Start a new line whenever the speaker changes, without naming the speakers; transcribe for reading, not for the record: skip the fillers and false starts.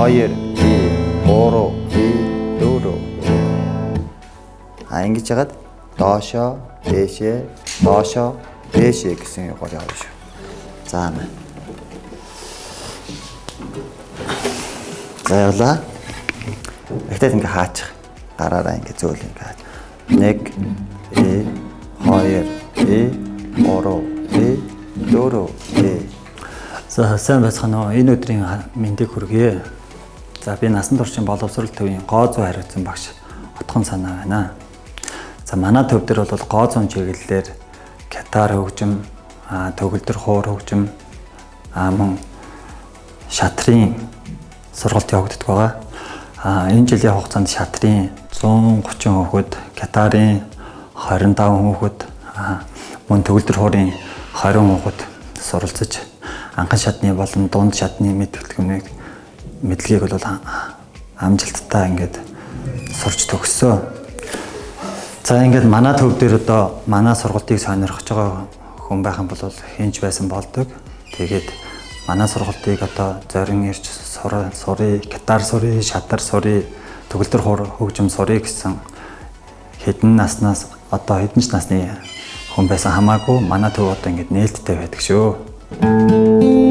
2 2 3 2 4. А ингэж яагаад доошоо, дээшээ, доошоо, дээшээ гэсэн югаар явна шүү. За мэ. За явлаа. Эхлээд ингээ хаачих. Гараараа ингээ зөөл ингээ хаач. 1 2 2 3 4 2.
За сайн байцгаана уу. Энэ өдрийн мэндийг хүргье. За би насан туршийн боловсрол төвийн гоо зүй хариуцсан багш Отгон санаа байна. За манай төв дээр бол гоо зүйн чиглэлээр гитар хөгжим, төгөлдөр хуур хөгжим, мөн шатрын сургалт явагддаг байгаа. Энэ жилийн хугацаанд шатрын 130 хүүхэд, гитарын 25 хүүхэд, мөн төгөлдөр хуурын 20 хүүхэд суралцаж анхан шатны болон дунд шатны мэдлэгийг бол амжилттай ингээд сурч төгссөн. За ингээд манай төв дээр одоо манай сургалтыг сонирхож байгаа хүн байх юм бол хинч байсан болдог. Тэгээд манай сургалтыг одоо зорин ирж сурыг, гитар сурыг, шатар сурыг, төгөлдөр хуур хөгжим сурыг гэсэн хэдэн наснаас одоо хэдэн ч насны хүн байсан хамаагүй манай төв одоо ингээд нээлттэй байдаг шүү.